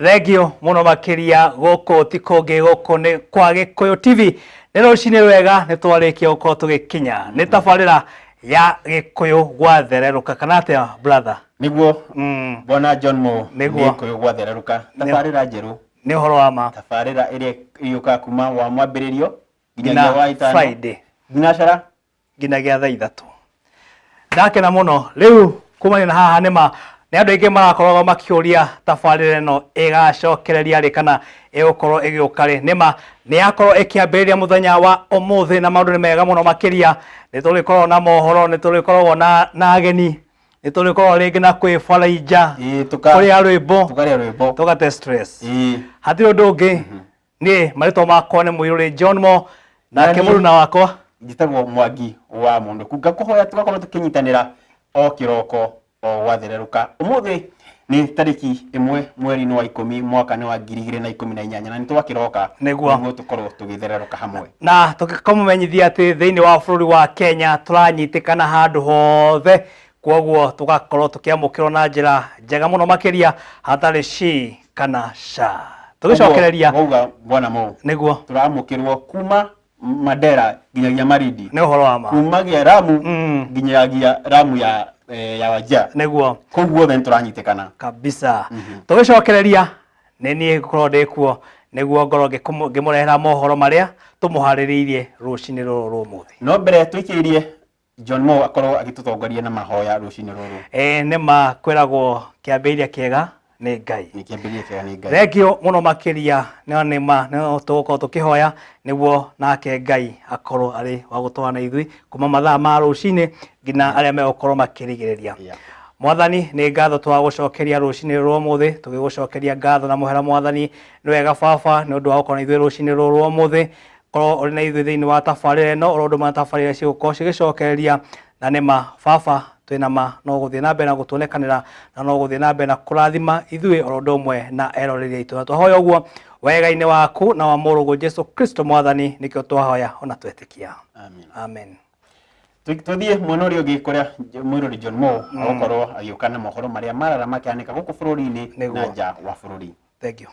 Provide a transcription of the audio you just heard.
Thengio mũno makĩria. Gũkũ ti kũngĩ, gũkũ nĩ kwa Gĩkũyũ TV. Nĩ rũcinĩ rwega, nĩ twarĩkia gũkorwo tũgĩkinya. Nĩ tabarĩra ya Gĩkũyũ gwathererũka, kana atĩa, brother? Nĩguo. Bwana John Mo. Nĩguo. Gĩkũyũ gwathererũka, tabarĩra njerũ. Nĩ ũhoro wa ma. Tabarĩra ĩrĩa ĩyũkaga kuma wa mwambĩrĩrio nginyagia nginya wa ĩtano Friday thinacara nginyagia thaa 3. Ndakena mũno rĩu kumania na haha. Nĩma nĩ andũ aingĩ marakoragwo makĩũria tabarĩra ĩno ĩgacokereria rĩ kana ĩgũkorwo ĩgĩũka rĩ. Nĩma nĩ yakorwo ĩkĩambĩrĩria mũthenya wa ũmũthĩ, na maũndũ nĩ mega mũno makĩria. Nĩ tũrĩkoragwo na mohoro, nĩ tũrĩkoragwo na ageni, nĩ tũrĩkoragwo rĩngĩ na kwĩbarainja, Ĩĩ, kũrĩa rwĩmbo, tũkarĩa rwĩmbo, tũgate stress. Hatirĩ ũndũ ũngĩ. Niĩ marĩtwa makwa nĩ Mũirũrĩ John Mo, nake Nani- mũruna wakwa Njĩtagwo Mwangi wa Mũndũ. Ngakũhoya tũgakorwo tũkĩnyitanĩra o kĩroko o gwathererũka. Ũmũthĩ nĩ tarĩki 1 mweri-inĩ wa 10, mwaka nĩ wa 2018, na nĩ twakĩroka Nĩguo. nĩguo tũkorwo tũgĩthererũka hamwe. Na tũkĩmũmenyithia atĩ thĩinĩ wa bũrũri wa Kenya tũranyitĩkana handũ hothe, kwoguo tũgakorwo tũkĩamũkĩrwo na njĩra njega mũno makĩria, hatarĩ shi kana sha. Tũgĩcokereria. Wauga, bwana Mo. Nĩguo. Tũramũkĩrwo kuma Mandera nginyagia Malindi. Nĩ ũhoro wa ma. Kumagia Lamu nginyagia Lamu ya Wajir. Nĩguo. Kũu guothe nĩ tũranyitĩkana. Kabisa. Tũgĩcokereria, nĩ niĩ ngũkorwo ndĩ kuo nĩguo ngorwo ngĩmũrehera mohoro marĩa tũmũharĩrĩirie rũcinĩ rũrũ rwa ũmũthĩ. No mbere tũikĩrĩrie, John Mo akorwo agĩtũtongoria na mahoya rũcinĩ rũrũ. Ĩĩ, nĩ ma, kwĩragwo kĩambĩrĩria kĩega nĩ Ngai. Nĩ kĩambĩrĩria kĩega nĩ Ngai. Thengio mũno makĩria. No nĩ ma no tũgũkorwo tũkĩhoya nĩguo nake Ngai akorwo arĩ wa gũtwarana na ithuĩ kuma mathaa ma rũcinĩ nginya arĩa megũkorwo makĩrigĩrĩria. Mwathani, nĩ ngatho twagũcokeria rũcinĩ rũrũ ũmũthĩ, tũgĩgũcokeria ngatho na mũhera. Mwathani, nĩ wega baba nĩ ũndũ wa gũkorwo na ithuĩ rũcinĩ rũrũ rwa ũmũthĩ. Korwo ũrĩ na ithuĩ thĩinĩ wa tabarĩra ĩno, ũrĩa ũndũ na tabarĩra cigũkorwo cigĩcokereria. Na nĩ ma baba, twĩna ma no gũthiĩ na mbere na gũtuonekanĩra, na no gũthiĩ na mbere na kũrathima ithuĩ oro ũndũ ũmwe na eroreri aitũ. Na twahoya ũguo wega-inĩ waku na wa mũrũguo Jesu Kristo Mwathani, nĩkĩo twahoya ona twetĩkia. Amen. Amen. Tũthiĩ mwena ũrĩa ũngĩ kũrĩa mwĩrori John Mo agũkorwo agĩũka na mohoro marĩa marara makĩhanĩka gũkũ bũrũri-inĩ na Nĩguo. nja wa bũrũri. Thank you.